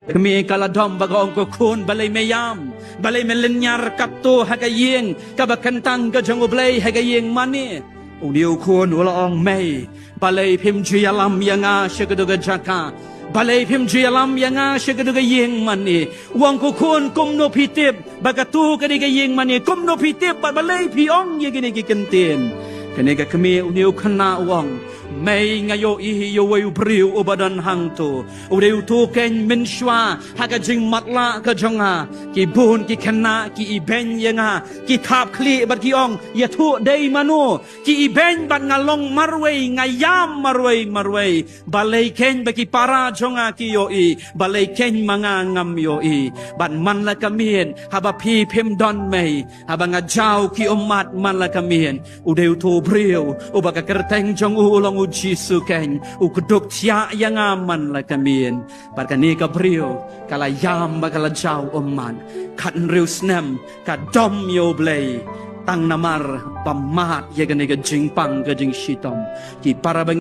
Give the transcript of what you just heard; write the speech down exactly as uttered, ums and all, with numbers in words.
Kmie ka la dom bad ka ong, ko khun, balei me ïam? Balei me lynñiar katto ha ka ïing kaba kyntang ka jong U Blei, ha ka ïing mane? Une u khun u la ong, mei, balei phim ju ïalam ïa nga sha katu ka jaka? Balei phim ju ïalam ïa nga sha katu ka ïing mane? U ong, ko khun, kumno phi tip ba katu ka dei ka ïing mane? Kumno phi tip bad balei phi ong ïa kine ki kyntien? Kane ka kmie, une u khynnah u ong, mei, nga ïohi ïa uwei u briew uba don hangto. U dei uto keiñ mynshuwa ha ka jingmatlah ka jong nga, ki bun ki khynnah ki ibeiñ ïa nga, ki thap khlieh bad ki ong, ïathuh dei mano. Ki ibeiñ bad nga long marwei, nga ïam marwei marwei. Balei keiñ ba ki para jong nga ki ïohi, balei keiñ ma nga ngam ïohi? Bad man la ka miet, haba phi phim don, mei, haba nga jaw ki ummat man la ka miet, u dei uto u briew uba ka kyrteng jong u u long U Jisu keiñ, u kdup thiah ïa nga man la ka miet. Bad kane ka briew ka la ïam bad ka la jaw ummat. Khathynriew snem ka dom ïa U Blei, tang namar ba mad ïa kane ka jingpang ka jingshitom. Ki para ba